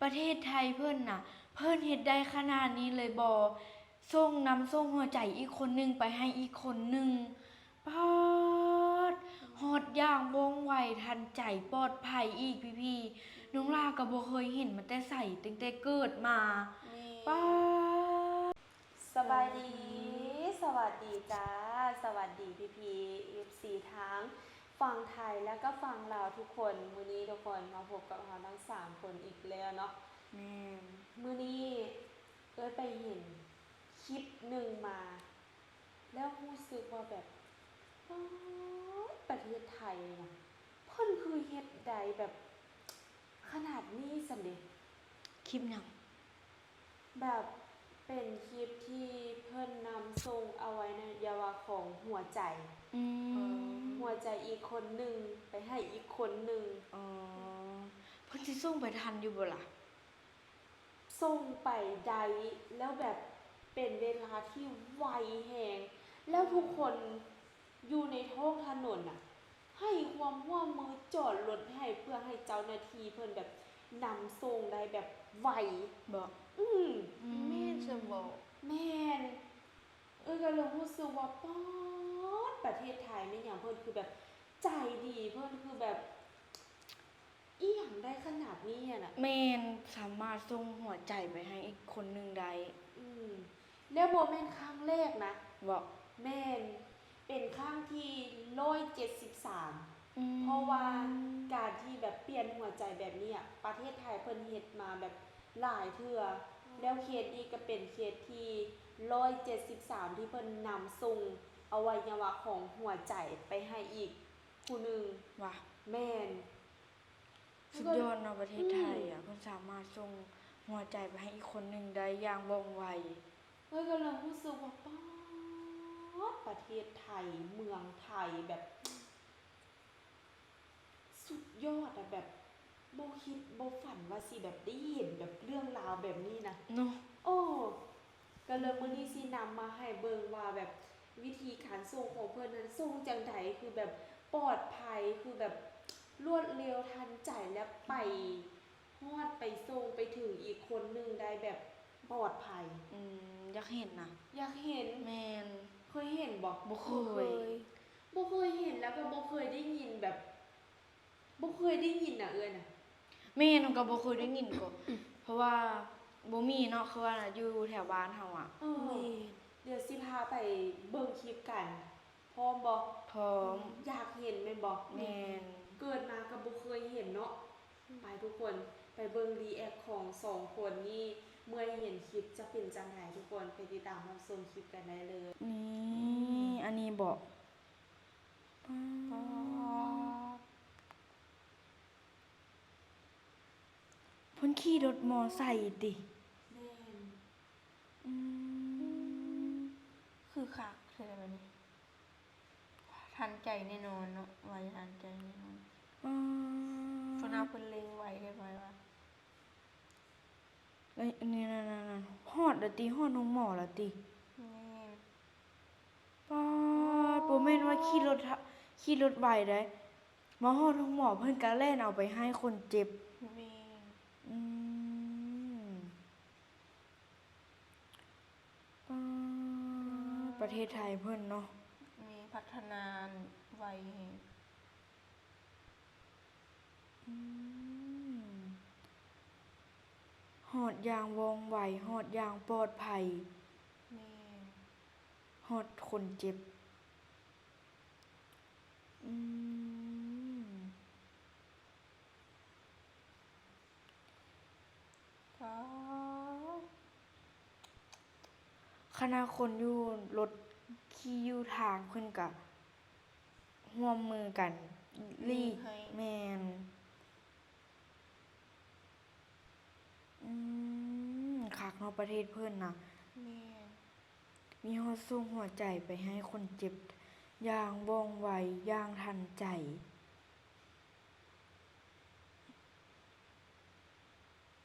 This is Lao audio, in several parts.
ປະເທດໄທເພິ່ນນະ ເພິ່ນເຮັດໄດ້ຂະໜາດນີ້ເລີຍບໍ່? ສົ່ງ ນຳສົ່ງຫົວໃຈອີກຄົນໜຶ່ງໄປໃຫ້ອີກຄົນໜຶ່ງ. ປາດ ຮອດຢ່າງວ່ອງໄວ ທັນໃຈ ປອດໄພອີກ ພີ່ໆ. ນ້ອງຫຼ້າກໍບໍ່ເຄີຍເຫັນມາແຕ່ໃສ ຕັ້ງແຕ່ເກີດມາ. ປາດ ສະບາຍດີ ສະຫວັດດີຈ້າ ສະຫວັດດີພີ່ໆ ເອັຟຊີ ທັງຝັ່ງໄທ ແລະກໍຝັ່ງລາວທຸກຄົນ. ມື້ນີ້ທຸກຄົນມາພົບກັບເຮົາທັງສາມຄົນອີກແລ້ວເນາະ. ແມ່ນ. ມື້ນີ້ເອື້ອຍໄປເຫັນຄລິບໜຶ່ງມາ ແລ້ວຮູ້ສຶກວ່າແບບ ປາດ ປະເທດໄທນະ ເພິ່ນຄືເຮັດໄດ້ແບບຂະໜາດນີ້ຊັ້ນເດ. ຄລິບຫຍັງ? ແບບເປັນຄລິບທີ່ເພິ່ນນຳສົ່ງອະໄວຍະວະຂອງຫົວໃຈ ອືມ ຫົວໃຈອີກຄົນໜຶ່ງໄປໃຫ້ອີກຄົນໜຶ່ງ. ອໍ ເພິ່ນຊິສົ່ງໄປທັນຢູ່ບໍ່ລະ? ສົ່ງໄປໄດ້ ແລ້ວແບບເປັນເວລາທີ່ໄວແຮງ ແລ້ວທຸກຄົນຢູ່ໃນທ້ອງຖະໜົນນະ ໃຫ້ຄວາມຮ່ວມມືຈອດລົດໃຫ້ ເພື່ອໃຫ້ເຈົ້າໜ້າທີ່ເພິ່ນແບບນຳສົ່ງໄດ້ແບບໄວ. ບໍ່? ອືມ ອືມ ແມ່ນຊັ້ນບໍ່? ແມ່ນ. ເອີ ກໍເລີຍຮູ້ສຶກວ່າ ປາດ ປະເທດໄທແມ່ນຫຍັງ ເພິ່ນຄືແບບໃຈດີ ເພິ່ນຄືແບບ ອີ່ຫຍັງໄດ້ຂະໜາດນີ້ຫັ້ນນະ. ແມ່ນ ສາມາດສົ່ງຫົວໃຈໄປໃຫ້ອີກຄົນໜຶ່ງໄດ້. ອືມ ແລ້ວບໍ່ແມ່ນຄັ້ງແລກນະ. ບໍ່? ແມ່ນ ເປັນຄັ້ງທີຮ້ອຍເຈັດສິບສາມ ອືມ ເພາະວ່າການທີ່ແບບປ່ຽນຫົວໃຈແບບນີ້ອະ ປະເທດໄທເພິ່ນເຮັດມາແບບຫຼາຍເທື່ອ ແລ້ວເຄສນີ້ກໍເປັນເຄສທີຮ້ອຍເຈັດສິບສາມ ທີ່ເພິ່ນນຳສົ່ງອະໄວຍະວະຂອງຫົວໃຈໄປໃຫ້ອີກຜູ້ໜຶ່ງ. ວ່າ ແມ່ນ. ສຸດຍອດເນາະ ປະເທດໄທອະ ອືມ ເພິ່ນສາມາດສົ່ງຫົວໃຈໄປໃຫ້ອີກຄົນໜຶ່ງໄດ້ຢ່າງວ່ອງໄວ. ເອີ ກໍເລີຍຮູ້ສຶກວ່າ ປາດ ປະເທດໄທ ເມືອງໄທ ແບບສຸດຍອດອະ ແບບບໍ່ຄິດບໍ່ຝັນວ່າຊິແບບໄດ້ເຫັນແບບເລື່ອງລາວແບບນີ້ນະ ເນາະ. ໂອ້ ກໍເລີຍມື້ນີ້ຊິນຳມາໃຫ້ເບິ່ງວ່າແບບ ວິທີການສົ່ງຂອງເພິ່ນນັ້ນສົ່ງຈັ່ງໃດ ຄືແບບປອດໄພ ຄືແບບລວດເລັວທັນໃຈ ແລະໄປຮອດໄປສົ່ງໄປເຖິງອີກຄົນໜຶ່ງໄດ້ແບບປອດໄພ. ອືມ ຢາກເຫັນນະ. ຢາກເຫັນ. ແມ່ນ. ເຄີຍເຫັນບໍ່? ບໍ່ເຄີຍ. ບໍ່ເຄີຍເຫັນ ແລ້ວກໍບໍ່ເຄີຍໄດ້ຍິນແບບ ບໍ່ເຄີຍໄດ້ຍິນນະເອື້ອຍນະ. ແມ່ນ ກໍບໍ່ເຄີຍໄດ້ຍິນກໍ ເພາະວ່າບໍ່ມີເນາະ ຄືວ່າຢູ່ແຖວບ້ານເຮົາອະ. ເອີ ແມ່ນ. ດຽວຊິພາໄປເບິ່ງຄລິບກັນ ພ້ອມບໍ່? ພ້ອມ. ຢາກເຫັນແມ່ນບໍ່? ແມ່ນ. ເກີດມາກໍບໍ່ເຄີຍເຫັນເນາະ. ໄປທຸກຄົນ ໄປເບິ່ງຣີແອັກຂອງສອງຄົນນີ້ ເມື່ອເຫັນຄລິບຈະເປັນຈັ່ງໃດ ທຸກຄົນໄປຕິດຕາມຮັບຊົມຄລິບກັນໄດ້ເລີຍ. ນີ້ ອັນນີ້ບໍ? ປາດ ເພິ່ນຂີ່ລົດມໍໄຊຕິ? ແມ່ນ. ອືມ ຄືຄັກແທ້ແບບນີ້ ທັນໃຈແນ່ນອນເນາະ ໄວທັນໃຈແນ່ນອນ. ອືມ ເພິ່ນເອົາ ເພິ່ນເລັ່ງໄວແທ້ ໄວວ່າ. ແລ້ວອັນນີ້ ນັ້ນໆໆ ຮອດແລ້ວຕິ ຮອດໂຮງໝໍແລ້ວຕິ? ແມ່ນ. ປາດ ບໍ່ແມ່ນວ່າຂີ່ລົດ ຂີ່ລົດໄວໃດ ມາຮອດໂຮງໝໍເພິ່ນກະແລ່ນເອົາໄປໃຫ້ຄົນເຈັບ. ແມ່ນ. ອືມ ປາດ ປະເທດໄທເພິ່ນເນາະ ມີພັດທະນາໄວແຮງ. ອືມ ຮອດຢ່າງວ່ອງໄວ ຮອດຢ່າງປອດໄພ. ແມ່ນ. ຮອດຄົນເຈັບ. ອືມ ປາດ ຂະໜາດຄົນຢູ່ລົດຂີ່ຢູ່ທາງເພິ່ນກະຮ່ວມມືກັນຫຼີກໃຫ້. ແມ່ນ. ອືມ ຄັກເນາະ ປະເທດເພິ່ນນະ. ແມ່ນ. ມີຮອດສົ່ງຫົວໃຈໄປໃຫ້ຄົນເຈັບຢ່າງວ່ອງໄວ ຢ່າງທັນໃຈ.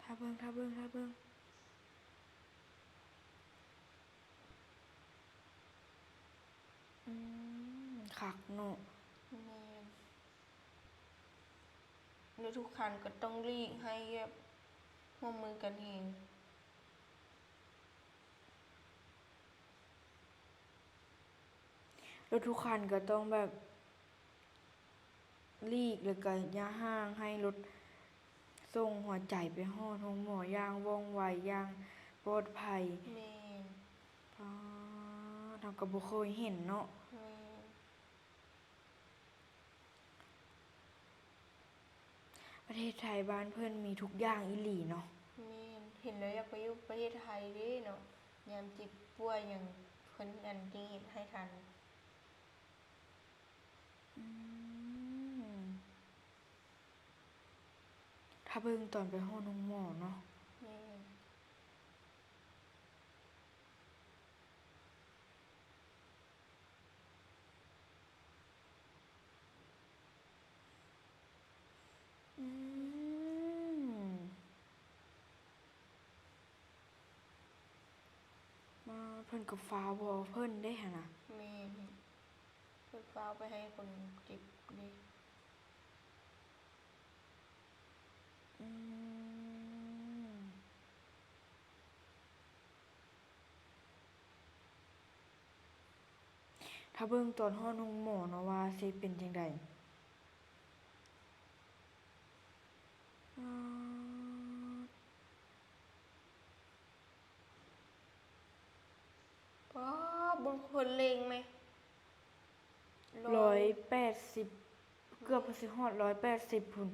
ຖ້າເບິ່ງ ຖ້າເບິ່ງ ຖ້າເບິ່ງ. ອືມ ຄັກເນາະ. ແມ່ນ. ແລ້ວທຸກຄັນກໍຕ້ອງຫຼີກໃຫ້ແບບ ຮ່ວມມືກັນເອງ. ລົດທຸກຄັນກໍຕ້ອງແບບຫຼີກ ແລ້ວກໍລະຍະຫ່າງໃຫ້ລົດສົ່ງຫົວໃຈໄປຮອດໂຮງໝໍຢ່າງວ່ອງໄວ, ຢ່າງປອດໄພ. ແມ່ນ. ປາດ ເຮົາກໍບໍ່ເຄີຍເຫັນເນາະ. ແມ່ນ. ປະເທດໄທບ້ານເພິ່ນມີທຸກຢ່າງອີ່ຫຼີເນາະ. ແມ່ນ. ເຫັນແລ້ວຢາກໄປຢູ່ປະເທດໄທເດ້ເນາະ, ຍາມເຈັບປ່ວຍຫຍັງເພິ່ນອັນນີ້ເຮັດໃຫ້ທັນ. ອືມ ຖ້າເບິ່ງຕອນໄປຮອດໂຮງໝໍເນາະ. ແມ່ນ. ອືມ ມາ ເພິ່ນກໍຟ້າວເອົາເພິ່ນເດ້ຫັ້ນນະ. ແມ່ນ. ເພິ່ນຟ້າວໄປໃຫ້ຄົນເຈັບເດ້. ອືມ ຖ້າເບິ່ງຕອນຮອດໂຮງໝໍເນາະ ວ່າຊິເປັນຈັ່ງໃດ. ອາ ປ້າ ເບິ່ງເພິ່ນເລັ່ງແມະ ຮ້ອຍແປດສິບ ເກືອບຊິຮອດຮ້ອຍແປດສິບພຸ້ນ.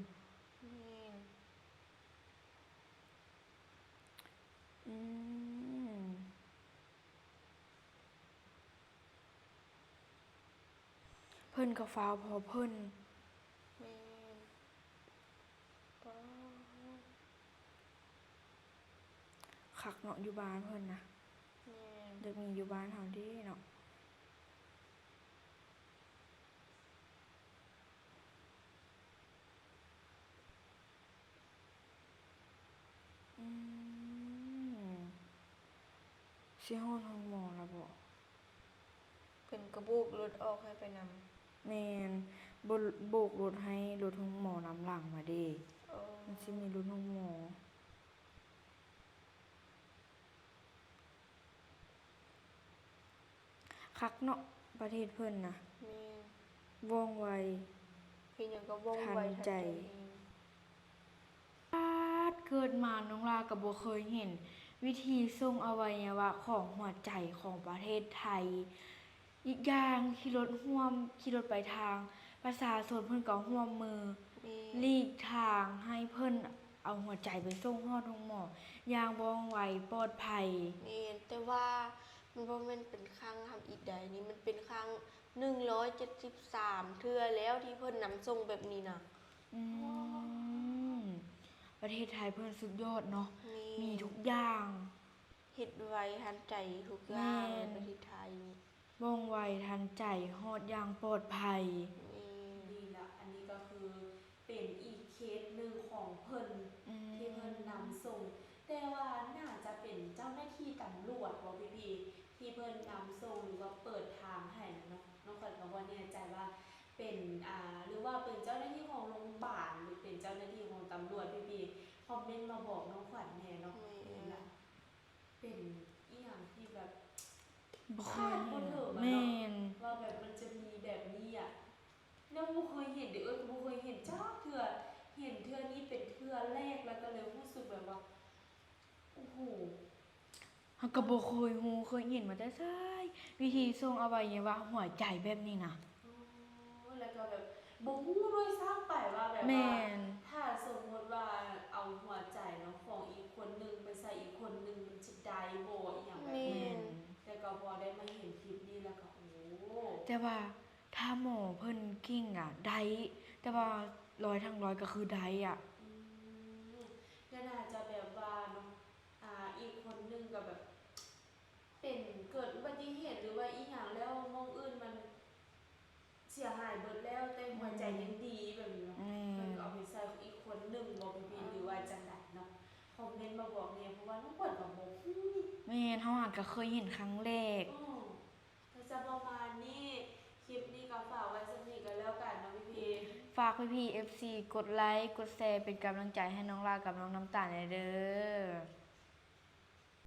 ແມ່ນ. ອືມ ເພິ່ນກໍຟ້າວເອົາເພິ່ນ. ແມ່ນ. ປ້າ ຄັກເນາະ ຢູ່ບ້ານເພິ່ນນະ. ແມ່ນ. ຢາກມີຢູ່ບ້ານເຮົາເດ້ເນາະ. ອືມ ຊິຮອດໂຮງໝໍແລ້ວບໍ? ເພິ່ນກໍໂບກລົດອອກໃຫ້ໄປນຳ. ແມ່ນ. ໂບກລົດໃຫ້ລົດໂຮງໝໍນຳຫຼັງມາເດ້. ອໍ. ມັນຊິມີລົດໂຮງໝໍ. ຄັກເນາະ ປະເທດເພິ່ນນະ. ແມ່ນ. ວ່ອງໄວ ເຮັດຫຍັງກໍວ່ອງໄວ ທັນໃຈ. ປາດ ເກີດມານ້ອງຫຼ້າກໍບໍ່ເຄີຍເຫັນວິທີສົ່ງອະໄວຍະວະຂອງຫົວໃຈຂອງປະເທດໄທ. ອີກຢ່າງ ຂີ່ລົດຮ່ວມ ຂີ່ລົດໄປທາງ ປະຊາຊົນເພິ່ນກໍຮ່ວມມື ແມ່ນ ຫຼີກທາງໃຫ້ເພິ່ນເອົາຫົວໃຈໄປສົ່ງຮອດໂຮງໝໍຢ່າງວ່ອງໄວປອດໄພ. ແມ່ນ. ແຕ່ວ່າມັນບໍ່ແມ່ນເປັນຄັ້ງທຳອິດໃດນີ້ ມັນເປັນຄັ້ງໜຶ່ງຮ້ອຍເຈັດສິບສາມເທື່ອແລ້ວທີ່ເພິ່ນນຳສົ່ງແບບນີ້ນະ. ອືມ ປະເທດໄທເພິ່ນສຸດຍອດເນາະ. ແມ່ນ. ມີທຸກຢ່າງ ເຮັດໄວທັນໃຈທຸກຢ່າງ. ແມ່ນ. ໃນປະເທດໄທນີ້ ວ່ອງໄວທັນໃຈ ຮອດຢ່າງປອດໄພ. ແມ່ນ. ດີລະ ອັນນີ້ກໍຄືເປັນອີກເຄສໜຶ່ງຂອງເພິ່ນ ອືມ ທີ່ເພິ່ນນຳສົ່ງ ແຕ່ວ່າໜ້າຈະເປັນເຈົ້າໜ້າທີ່ຕຳຫຼວດບໍພີ່ໆ ທີ່ເພິ່ນນຳສົ່ງ ຫຼືວ່າເປີດທາງໃຫ້ນະເນາະ. ນ້ອງຂວັນກໍບໍ່ແນ່ໃຈວ່າເປັນ ອ່າ ຫຼືວ່າເປັນເຈົ້າໜ້າທີ່ຂອງໂຮງບານ ຫຼືເປັນເຈົ້າໜ້າທີ່ຂອງຕຳຫຼວດ ພີ່ໆ ຄອມເມັນມາບອກນ້ອງຂວັນແດ່ເນາະ. ແມ່ນ. ນີ້ລະ ເປັນອີ່ຫຍັງທີ່ແບບ ບໍ່ເຄີຍເຫັນ. ຄາດບໍ່ເຖິງອະເນາະ. ແມ່ນ. ວ່າແບບມັນຈະມີແບບນີ້ອະ ແນວບໍ່ເຄີຍເຫັນເດ້. ເອີ ກໍບໍ່ເຄີຍເຫັນຈັກເທື່ອ ເຫັນເທື່ອນີ້ເປັນເທື່ອແລກ ແລ້ວກໍເລີຍຮູ້ສຶກແບບວ່າ ໂອ້ໂຫ ເຮົາກໍບໍ່ເຄີຍຮູ້ເຄີຍເຫັນມາແຕ່ໃສ ວິທີສົ່ງອະໄວຍະວະຫົວໃຈແບບນີ້ນະ. ໂອ້ ແລ້ວກໍແບບບໍ່ຮູ້ດ້ວຍຊ້ຳໄປວ່າແບບວ່າ ແມ່ນ ຖ້າສົມມຸດວ່າເອົາຫົວໃຈເນາະ ຂອງອີກຄົນໜຶ່ງໄປໃສ່ອີກຄົນໜຶ່ງ ມັນຊິໄດ້ບໍ່ ອີ່ຫຍັງແບບນີ້. ແມ່ນ. ແຕ່ກໍພໍໄດ້ມາເຫັນຄລິບນີ້ແລ້ວກໍ ໂອ້ ແຕ່ວ່າຖ້າໝໍເພິ່ນເກັ່ງອະໄດ້ ແຕ່ວ່າຮ້ອຍທັງຮ້ອຍກໍຄືໄດ້ອະ. ອືມ ກໍໜ້າຈະແບບວ່າເນາະ ອ່າ ອີກຄົນໜຶ່ງກໍແບບ ເປັນເກີດອຸບັດຕິເຫດ ຫຼືວ່າອີ່ຫຍັງແລ້ວ ໝ່ອງອື່ນມັນເສຍຫາຍເບິດແລ້ວ ແຕ່ຫົວໃຈຍັງດີແບບນີ້ເນາະ. ແມ່ນ. ເພິ່ນກໍເອົາໄປໃສ່ອີກຄົນໜຶ່ງບໍ່ ພີ່ໆ ຫຼືວ່າຈັ່ງໃດເນາະ? ຄອມເມັນມາບອກແດ່ ເພາະວ່ານ້ອງຂວັນກໍບໍ່ຮູ້. ແມ່ນ ເຮົາຫັ້ນກໍເຄີຍເຫັນຄັ້ງແລກ. ເອີ ກໍຈະປະມານນີ້ ຄລິບນີ້ກໍຝາກໄວ້ສ່ຳນີ້ກໍແລ້ວກັນເນາະ ພີ່ໆ. ຝາກພີ່ໆ ເອັຟຊີ ກົດໄລ ກົດແຊ ເປັນກຳລັງໃຈໃຫ້ນ້ອງຫຼ້າກັບນ້ອງນ້ຳຕານແດ່ເດີ້.